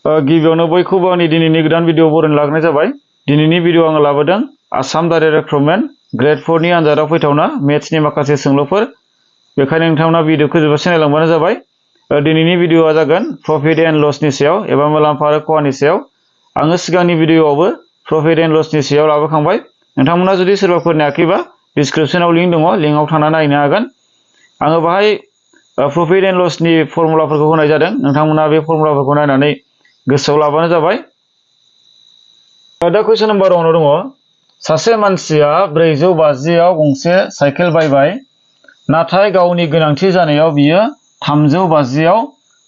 गिबियावनो बयखौबो आंनि दिनैनि गोदान भिडिअ बरायनो लाग्रोनाय जाबाय। दिनैनि भिडिअ आङो लाबोदों आसाम डाइरेक्ट रिक्रुटमेन्ट ग्रेड 4 नि आनजादाव फैथावना मेथ्सनि माखासे सोंलुफोर। बेखायनो नोंथांमोना भिडिअखौ जोबजासिम नायलांबानो जाबाय। दिनैनि भिडिअआ जागोन प्रफिट एन्ड लसनि सायाव एबा मुलाम्फा आरो खहानि सायाव। आङो सिगांनि भिडिअआवबो प्रफिट एन्ड लसनि सायाव लाबोखांबाय। नोंथांमोना जुदि सोरबाफोर नायाखैबा डिसक्रिपसनाव लिंक दङ, लिंकआव थांनानै नायनो हागोन। आङो बाहाय प्रफिट एन्ड लसनि फर्मुलाफोरखौ होनाय जादों। नोंथांमोना बे फर्मुलाफोरखौ नायनानै गोसोआव लाबानो जाबाय। दा कुइसन नम्बर 1 दङ, सासे मानसिया 450 आव गंसे साइकेल बायबाय, नाथाय गावनि गोनांथि जानायाव बियो 350 आव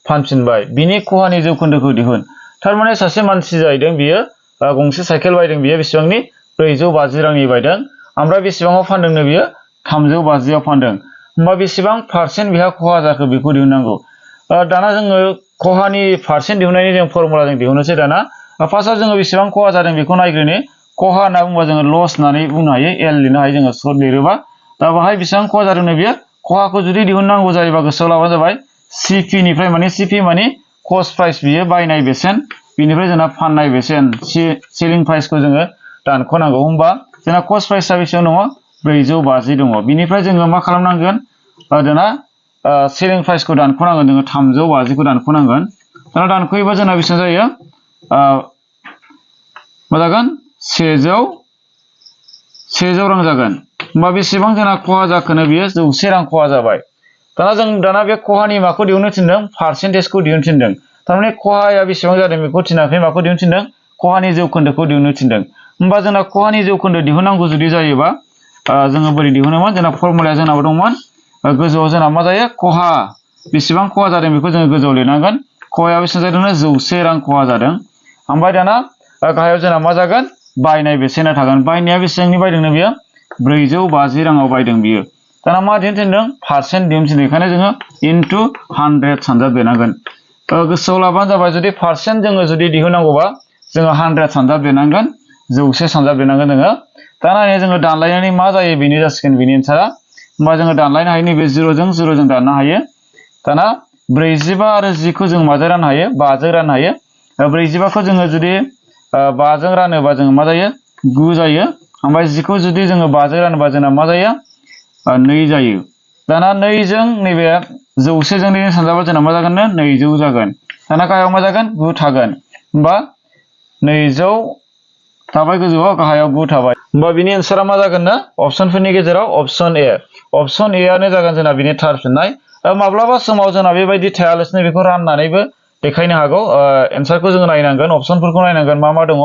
फानफिनबाय। बिनि खहानि जौखोन्दोखौ दिहुन। थारमाने सासे मानसि जाहैदों, बियो गंसे साइकेल बायदों, बियो बेसेबांनि 450 रांनि बायदों, ओमफ्राय बेसेबाङाव फानदोंनो बियो 350 आव फानदों। होमबा बेसेबां पारसेन्ट बिहा खहा जाखो बेखौ दिहुननांगौ। दाना जोङो खहानि पारसेन्ट दिहुननायनि जों फर्मुला जों दिहुननोसै। दाना फार्स्टआव जोङो बेसेबां खहा जादों बेखौ नायग्रोनि। खहा होनना बुङोबा जोङो लस होननानै बुंनो हायो, एल लिरनो हायो जोङो सर्ट लिरोबा। दा बाहाय बेसेबां खहा जादोंनो बियो, खहाखौ जुदि दिहुननांगौ जायोबा गोसोआव लाबानो जाबाय सिपि निफ्राय, माने सिपि माने कस्ट प्राइस, बियो बायनाय बेसेन, बिनिफ्राय जोंना फाननाय बेसेन सेलिं प्राइसखौ जोङो दानख'नांगौ। होमबा जोंना कस्ट प्राइसआ बेसेबां दङ, 450 दङ। बिनिफ्राय जोङो मा खालामनांगोन, दाना सेलिं प्राइसखौ दानख'नांगोन, जोङो 350 खौ दानख'नांगोन। दाना दानख'योबा जोंना बेसेबां जायो, मा जागोन, 100 रां जागोन। होमबा बेसेबां जोंना खहा जाखोनो, बियो 100 रां खहा जाबाय। दाना बे खहानि माखौ दिहुननो थिनदों, पारसेन्टेजखौ दिहुननो थिनदों। थारमाने खहाया बेसेबां जादों बेखौ थिनाखै, माखौ दिहुननो थिनदों, खहानि जौखोन्दोखौ दिहुननो थिनदों। होमबा जोंना खहानि जौखोन्दो दिहुननांगौ जुदि जायोबा जोङो बोरै दिहुनोमोन, जोंना फर्मुलाया जोंनाव दंमोन, गोजौआव जोंना मा जायो, खहा बेसेबां खहा जादों बेखौ जोङो गोजौआव लिरनांगोन। खहाया बेसेबां जादोंनो, 100 रां खहा जादों। ओमफ्राय दाना गाहायाव जोंना मा जागोन, बायनाय बेसेना थागोन। बायनाया बेसेबांनि बायदोंनो बियो, 450 राङाव बायदों बियो। दाना मा दिहुननो थिनदों, पारसेन्ट दिहुननो थिनदों। बेखायनो जोङो इनटु 100 सानजाबदेरनांगोन। गोसोआव लाबानो जाबाय, जुदि पारसेन्ट जोङो जुदि दिहुननांगौबा जोङो 100 सानजाबदेरनांगोन, 100 सानजाबदेरनांगोन जोङो। दाना जोङो दानलायनानै मा जायो बेनो जासिगोन बेनि एन्सारा। होमबा जोङो दानलायनो हायो, नैबे 0 जों दाननो हायो। दाना 45 आरो 10 खौ जों माजों राननो हायो, 5 जों राननो हायो। 45 खौ जोङो जुदि 5 जों रानोबा जोङो मा जायो, 9 जायो। ओमफ्राय 10 खौ जुदि जोङो 5 जों रानोबा जोंना मा जायो, 2 जायो। दाना 2 जों नैबे 100 जों सानजाबा जोंना मा जागोन, 200 जागोन। दाना गाहायाव मा जागोन, 9 थागोन। होमबा 200 थाबाय गोजौआव, गाहायाव 9 थाबाय। होमबा बिनि एन्सारा मा जागोन ना, अप्सनफोरनि गेजेराव अप्सन ए। अप्सन ए आनो जागोन जोंना बिनि थार फिननाय। माब्लाबा समाव जोंना बेबायदि थायालासिनो बेखौ राननानैबो देखायनो हागौ। एन्सारखौ जोङो नायनांगोन, अप्सनफोरखौ नायनांगोन मा मा दङ।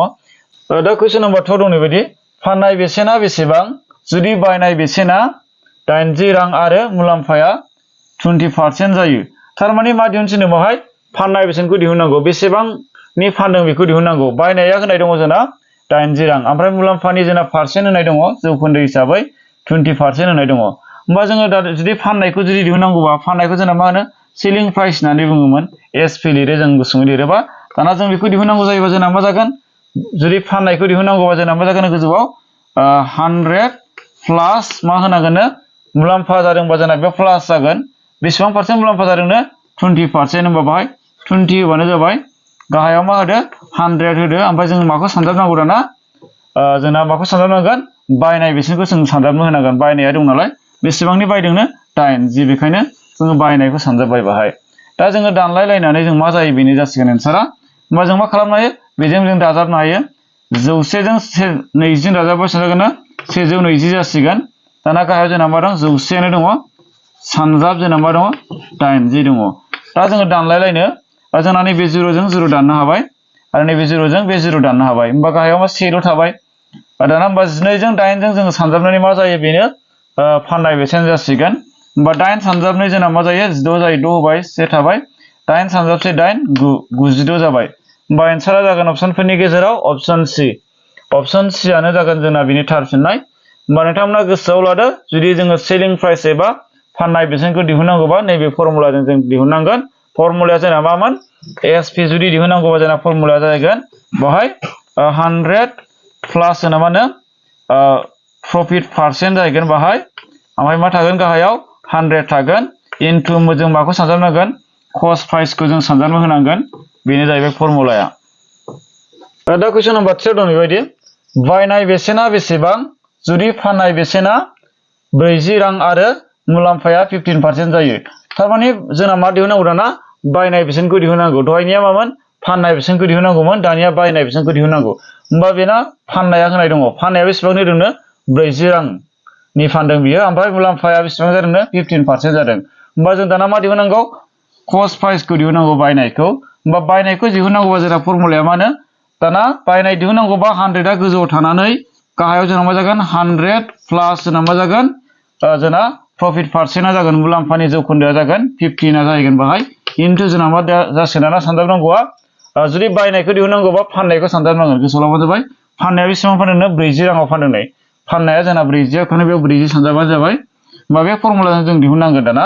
दा कुइसन नम्बर 2 दं बायदि, फाननाय बेसेना बेसेबां जुदि बायनाय बेसेना 80 रां आरो मुलाम्फाया 20% जायो। थारमाने मा दिहुनसिनो, बेवहाय फाननाय बेसेनखौ दिहुननांगौ, बेसेबांनि फानदों बेखौ दिहुननांगौ। बायनाया होनाय दङ जोंना 80 रां, ओमफ्राय मुलाम्फानि जोंना पारसेन्ट होनाय दङ, जौखोन्दो हिसाबै 20% होनाय दङ। होमबा जोङो दा जुदि फाननायखौ जुदि दिहुननांगौबा, फाननायखौ जोंना मा होनो, सेलिं प्राइस होननानै बुङोमोन। एसपि लिरो जों गुसुङै लिरोबा। दाना जों बेखौ दिहुननांगौ जायोबा जोंना मा जागोन, जुदि फाननायखौ दिहुननांगौबा जोंना मा जागोन, गोजौआव 100 प्लास मा होनांगोननो, मुलाम्फा जादोंबा जोंना बेयाव प्लास जागोन। बेसेबां पारसेन्ट मुलाम्फा जादोंनो, 20%। होमबा बाहाय 20 होबानो जाबाय। गाहायाव मा होदो, 100 होदो। ओमफ्राय जों माखौ सानजाबनांगौ, दाना जोंना माखौ सानजाबनांगोन, बायनाय बेसेनखौ जों सानजाबनो होनांगोन। बायनाया दं नालाय, बेसेबांनि बायदोंनो, 80। बेखायनो जोङो बायनायखौ सानजाबबाय बाहाय। दा जोङो दानलायलायनानै जों मा जायो बेनो जासिगोन एन्सारा। होमबा जों मा खालामनो हायो, बेजों जों दाजाबनो हायो। 100 जों 20 जों दाजाबबा बेसेबां जागोन, 120 जासिगोन। दाना गाहायाव जोंना मा दं, 100 दङ। सानजाब जोंना मा दङ, 80 दङ। दा जोङो दानलायलायनो, जोंना नैबे 0 जों 0 दाननो हाबाय, आरो नैबे 0 जों बे 0 दाननो हाबाय। होमबा गाहायाव मा 1 थाबाय। दाना होमबा 12 जों 8 जों जोङो सानजाबनानै मा जायो, बेनो फाननाय बेसेन जासिगोन। होमबा 8 सानजाबनै जोंना मा जायो, 6 जायो। 6 होबाय, 1 थाबाय। 8 सानजाबसे 8, 9, 96 जाबाय। होमबा एन्सारा जागोन अप्सनफोरनि गेजेराव अप्सन सि। अप्सन सि आनो जागोन जोंना बिनि थार फिननाय। होमबा नोंथांमोना गोसोआव लादो, जुदि जोङो सेलिं प्राइस एबा फाननाय बेसेनखौ दिहुननांगौबा नैबे फर्मुलाजों जों दिहुननांगोन। फर्मुलाया जोंना मामोन, एसपि जुदि दिहुननांगौबा जोंना फर्मुलाया जागोन बेवहाय 100 प्लास जोंना मा होनो, प्रफिट पारसेन्ट जाहैगोन बाहाय। ओमफ्राय मा थागोन, गाहायाव 100 थागोन। इनटु जों माखौ सानजाबनांगोन, कस्ट प्राइसखौ जों सानजाबनो होनांगोन। बेनो जाहैबाय फर्मुलाया। दा कुइसन नाम्बार 3 दं बेबायदि बायनाय बेसेना बेसेबां जुदि फाननाय बेसेना 40 रां आरो मुलाम्फाया 15% जायो। थारमाने जोंना मा दिहुननांगौ दाना बायनाय बेसेनखौ दिहुननांगौ। दहायनिया मामोन फाननाय बेसेनखौ दिहुननांगौमोन, दानिया बायनाय बेसेनखौ दिहुननांगौ। होमबा बेना फाननाया होनाय दङ, फाननाया बेसेबां होदोंनो 40 रांनि फानदों बियो, ओमफ्राय मुलाम्फाया बेसेबां जादोंनो 15% जादों। होमबा जों दाना मा दिहुननांगौ कस्ट प्राइसखौ दिहुननांगौ बायनायखौ। होमबा बायनायखौ दिहुननांगौबा जोंना फर्मुलाया मा होनो दाना बायनाय दिहुननांगौबा 100आ गोजौआव थानानै गाहायाव जोंना मा जागोन 100 प्लास जोंना मा जागोन जोंना प्रफिट पारसेन्टआ जागोन मुलाम्फानि जौखोन्दोआ जागोन 15 जाहैगोन बाहाय इनटु जोंना मा जासिगोन दाना सानजाबनांगौआ जुदि बायनायखौ दिहुननांगौबा फाननायखौ सानजाबनांगोन। गोसोआव लाबानो जाबाय फाननाया बेसेबां फानदोंनो 40 राङाव फानदों। फाननाया जोंना 40 ओंखायनो बेयाव 40 सानजाबानो जाबाय। होमबा बे फर्मुलाजों जों दिहुननांगोन दाना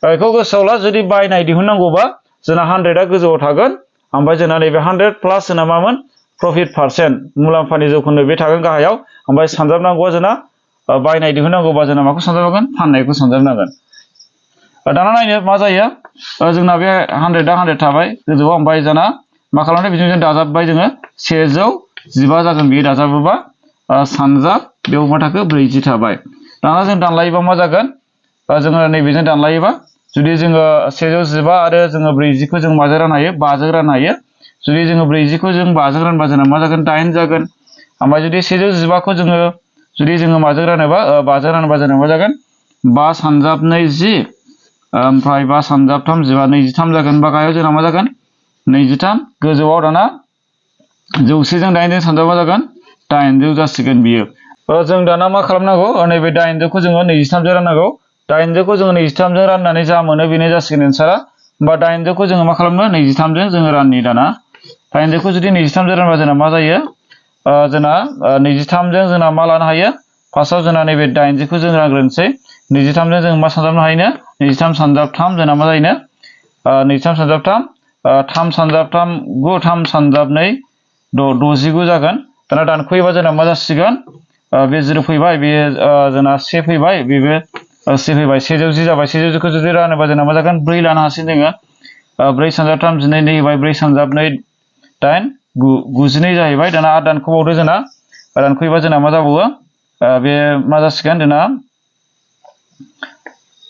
बेखौ गोसोआव ला जुदि बायनाय दिहुननांगौबा जोंना 100आ गोजौआव थागोन, ओमफ्राय जोंना नैबे 100 प्लास जोंना मामोन प्रफिट पारसेन्ट मुलाम्फानि जौखोन्दो बे थागोन गाहायाव, ओमफ्राय सानजाबनांगौआ जोंना बायनाय दिहुननांगौबा जोंना माखौ सानजाबनांगोन फाननायखौ सानजाबनांगोन। दाना नायनो मा जायो जोंना बे 100आ 100 थाबाय गोजौआव, ओमफ्राय जोंना मा खालामदों बिदिनो दाजाबबाय जोङो 115 जागोन बेयो दाजाबोबा सानजाब बेयाव मा थाखो 40 थाबाय। दाना जों दानलायोबा मा जागोन जोङो नैबेजों दानलायोबा जुदि जोङो 115 आरो जोङो 40खौ जों माजों राननो हायो 5 जों राननो हायो। जुदि जोङो 40खौ जों 5 जों रानबा जोंना मा जागोन 8 जागोन। ओमफ्राय जुदि 115खौ जोङो माजों रानोबा 5 जों रानोबा जोंना मा जागोन 5 सानजाब 20 ओमफ्राय 5 सानजाब 3 23 जागोन। बा गाहायाव जोंना मा जागोन 23 गोजौआव दाना 100 जों 8 जों सानजाबा जागोन 800 जासिगोन बियो। जों दाना मा खालामनांगौ नैबे 800खौ जोङो 23 जों राननांगौ। 800खौ जोङो 23 जों राननानै जा मोनो बेनो जासिगोन एन्सारा। होमबा 800खौ जोङो मा खालामनो 23 जों जोङो राननि दाना 800खौ जुदि 23 जों रानबा जोंना मा जायो जोंना 23 जों जोंना मा लानो हायो फार्स्टआव जोंना नैबे 800खौ जों रानग्रोनोसै 23 जों जों मा सानजाबनो हायोनो 23 सानजाब 3 जोंना मा जायोनो 23 सानजाब 3 3 सानजाब 3 9 3 सानजाब 2 69 जागोन। दाना दानख'योबा जोंना मा जासिगोन बे 0 फैबाय, बे जोंना 1 फैबाय, बेबो 1 फैबाय 110 जाबाय। 110खौ जुदि रानोबा जोंना मा जागोन 4 लानो हासिगोन जोङो 4 सानजाब 3 12 2 होबाय 4 सानजाब 2 8 92 जाहैबाय। दाना आरो दानख'बावदो जोंना दानख'योबा जोंना मा जाबावो बे मा जासिगोन जोंना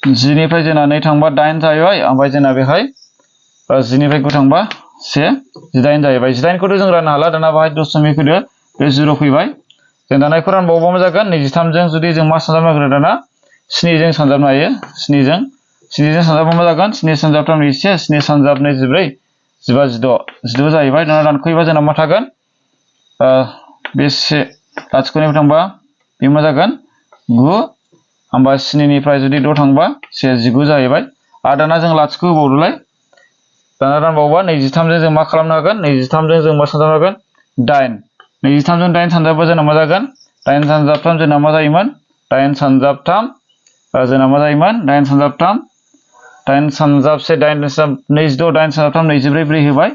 10 निफ्राय जोंना 2 थांबा 8 जाहैबाय, ओमफ्राय जोंना बेहाय 10 निफ्राय 9 थांबा 1 18 जाहैबाय। 18खौथ' जों राननो हाला दाना बाहाय दशमिक होदो बे 0 फैबाय। जों दाना बेखौ रानबावोबा मा जागोन 23 जों जुदि जों मा सानजाबनो नागिरो दाना 7 जों सानजाबनो हायो। 7 जों सानजाबा मा जागोन 7 सानजाब 3 1 7 सानजाब 2 14 15 16 जाहैबाय। दाना दानख'योबा जोंना मा थागोन बे 1 लाथिख'निफ्राय थांबा बे मा जागोन 9, ओमफ्राय 7 निफ्राय जुदि 6 थांबा 1 19 जाहैबाय। आरो दाना जों लाथिख' होबावदोलाय दाना रानबावोबा 23 जों जों मा खालामनो हागोन 23 जों जों मा सानजाबनो हागोन 8 23 जों 8 सानजाबा जोंना मा जागोन 8 सानजाब 3 जोंना मा जायोमोन 8 सानजाब 3 जोंना मा जायोमोन 8 सानजाब 3 8 सानजाब 1 8 सानजाब 26 8 सानजाब 3 24 4 होबाय,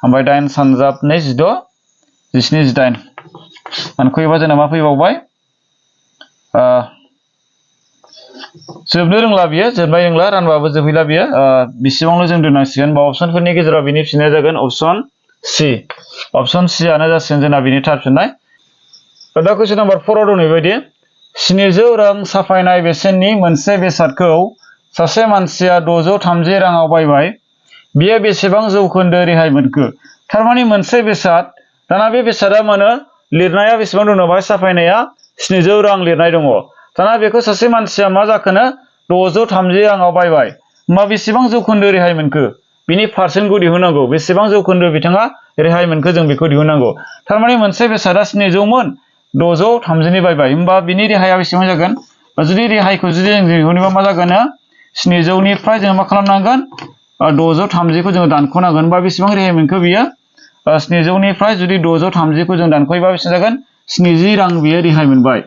ओमफ्राय 8 सानजाब 2 16 17 18 दानख'योबा जोंना मा फैबावबाय जोबनो रोंला बियो, जोबनाय रोंला, रानबाबो जोबहैला बियो बेसेबांनो जों दोननांसिगोन। बा अपसनफोरनि गेजेराव बिनि फिननाया जागोन अपसन सि। अपसन सि आनो जासिगोन जोंना बिनि थार फिननाय। दा कुइसन नाम्बार 4 आव दं बेबायदि 700 रां साफायनाय बेसेननि मोनसे बेसादखौ सासे मानसिया 630 राङाव बायबाय, बियो बेसेबां जौखोन्दो रेहाय मोनखो? थारमाने मोनसे बेसाद, दाना बे बेसादा मोनो लिरनाया बेसेबां दङ बाहाय साफायनाया 700 रां लिरनाय दङ। दाना बेखौ सासे मानसिया मा जाखोनो 630 राङाव बायबाय, होमबा बेसेबां जौखोन्दो रेहाय मोनखो बिनि पारसेन्टखौ दिहुननांगौ। बेसेबां जौखोन्दो बिथाङा रेहाय मोनखो जों बेखौ दिहुननांगौ। थारमाने मोनसे बेसादा 700 मोन 630 नि बायबाय, होमबा बिनि रेहाया बेसेबां जागोन? जुदि रेहायखौ जुदि जों दिहुनोबा मा जागोन 700 निफ्राय जों मा खालामनांगोन 630खौ जोङो दानख'नांगोन। बा बेसेबां रेहाय मोनखो बियो 700 निफ्राय जुदि 630खौ जों दानख'योबा बेसेबां जागोन 70 रां बियो रेहाय मोनबाय।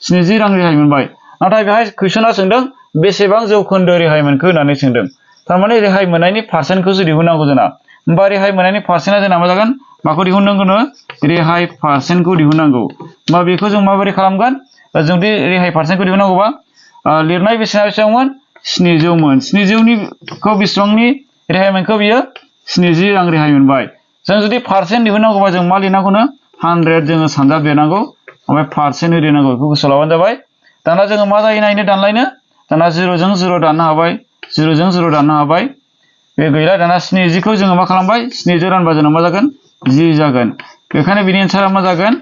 70 रां रेहाय मोनबाय। नाथाय बेहाय कुइसना सोंदों बेसेबां जौखोन्दो रेहाय मोनखो होननानै सोंदों। थारमाने रेहाय मोननायनि पारसेन्टखौसो दिहुननांगौ जोंना। होमबा रेहाय मोननायनि पारसेन्टआ जोंना मा जागोन माखौ दिहुननांगौनो रेहाय पारसेन्टखौ दिहुननांगौ। होमबा बेखौ जों माबोरै खालामगोन? जुदि रेहाय पारसेन्टखौ दिहुननांगौबा लिरनाय बेसेना बेसेबांमोन 700 मोन। 700निखौ बेसेबांनि रेहाय मोनखो बियो 70 रां रेहाय मोनबाय जों जुदि पार्सेन्ट दिहुननांगौबा जों मा लिरनांगौनो 100 जोङो सानजाब लिरनांगौ ओमफ्राय पार्सेन्ट लिरनांगौ बेखौ गोसोआव लाबानो जाबाय दाना जोङो मा जायो नायनो दानलायनो दाना 0 जों 0 दाननो हाबाय 0 जों 0 दाननो हाबाय बे गैला दाना 70 खौ जोङो मा खालामबाय 7 जों रानबा जोंना मा जागोन 10 जागोन बेखायनो बिनि एन्सारा मा जागोन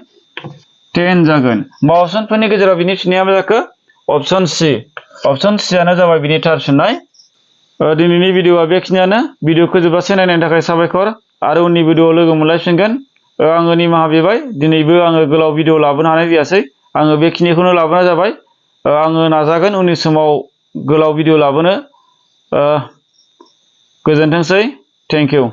10 जागोन होमबा अपसनफोरनि गेजेराव बिनि फिननाया मा जाखो अपसन C आनो जाबाय बिनि थार फिननाय दिनैनि भिडिअआ बेखिनियानो भिडिअखौ जोबजासे नायनायनि थाखाय साबायखर आरो उननि भिडिअआव लोगो मोनलायफिनगोन आङो निमाहा बिबाय दिनैबो आङो गोलाव भिडिअ लाबोनो हानाय जायासै आङो बेखिनिखौनो लाबोनाय जाबाय आङो नाजागोन उननि समाव गोलाव भिडिअ लाबोनो गोजोनथोंसै थेंक इउ